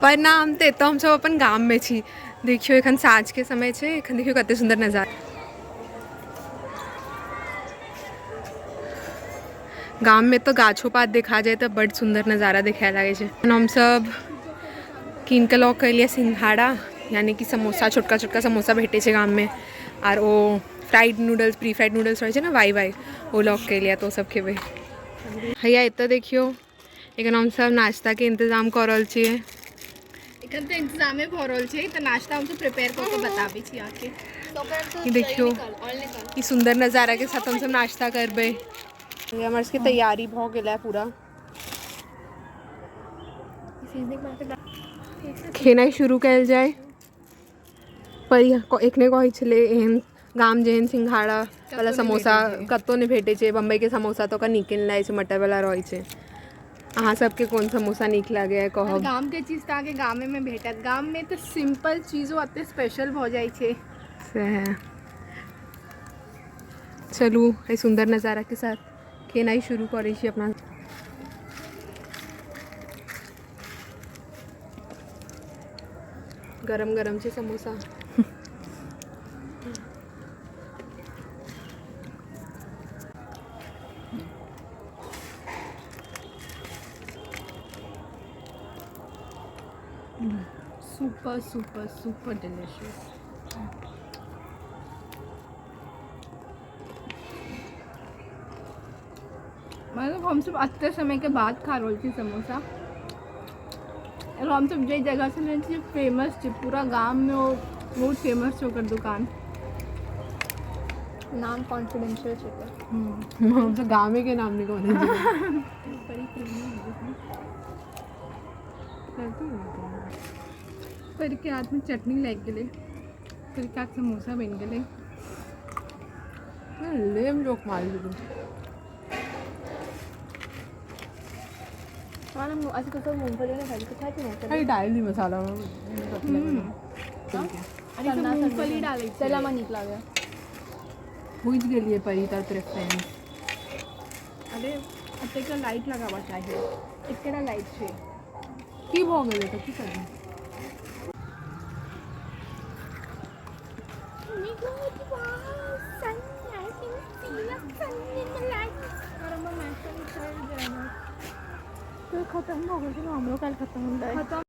प्रणाम। तऽ एतऽ हमसब अपन गाममे छी। देखियौ एखन साँझके समय छै, एखन देखियौ कते सुन्दर नजारा। गाममे तऽ गाछो पात देखा जाय तऽ बड्ड सुन्दर नजारा देखाय लागै छै। हमसब कीन कऽ लऽ कऽ एलियै सिंघाड़ा, यानी कि समोसा, छोटका छोटका समोसा भेटै छै गाममे। R O fried noodles, pre fried noodles रहै छै ने, वाई वाई, ओ लऽ कऽ एलियै, तऽ ओ सब खेबै। हैया एतऽ देखियौ एखन हमसब नाश्ताके इंतजाम कऽ रहल छियै। एखन तऽ इंतजामे भऽ रहल छै, तऽ नाश्ता हमसब प्रिपेयर कऽ कऽ बताबै छी अहाँके। ई देखियौ ई सुन्दर नजाराके साथ हमसब नाश्ता करबै। हमर सबके तैयारी भऽ गेल है पूरा। खेनाइ शुरू कयल जाय। पर एखने कहै छलै एहन गाम जेहन सिंघाड़ा वाला समोसा कतहु नहि भेटै छै। बम्बईके समोसा तऽ ओकर नीके नहि लागै छै, मटर वाला रहै छै। अहाँ सबके कोन समोसा नीक लागैए कहब। गामके चीज तऽ अहाँके गामेमे भेटत। गाममे तऽ सिम्पल चीजो एते स्पेशल भऽ जाइ छै। सएह, चलू एहि सुन्दर नजाराके साथ खेनाइ शुरू करै छी अपना। गरम गरम छै samosa. Super super super delicious. मतलब हमसब एते समयके बाद खा रहल छी समोसा। और हमसब जे जगह से लेने छियै फेमस छै, पूरा गाममे ओ बहुत फेमस छै ओकर दुकान। नाम कॉन्फिडेंशियल छै। हमसब गामेके नाम नहि कहने छियै। पर के हाथ में चटनी लागि गेलै, फिर के हाथ समोसा बनि गेलै। लेम जोक मारि देलहुँ। और हम ऐसे तो मूंगफली नहीं खाई, तो खाई थी मूंगफली। अरे डालि दी मसाला। अरे सब मूंगफली डालै छै। चला हमरा नीक लागै। बुझि गेलियै परी तर प्रेफरेंस। अरे एतेक लाइट लगाबऽ चाही, एकेटा लाइट छै। की भऽ गेलै तऽ की करबै? खतम भऽ गेल छै, हमरो काल्हि खतम।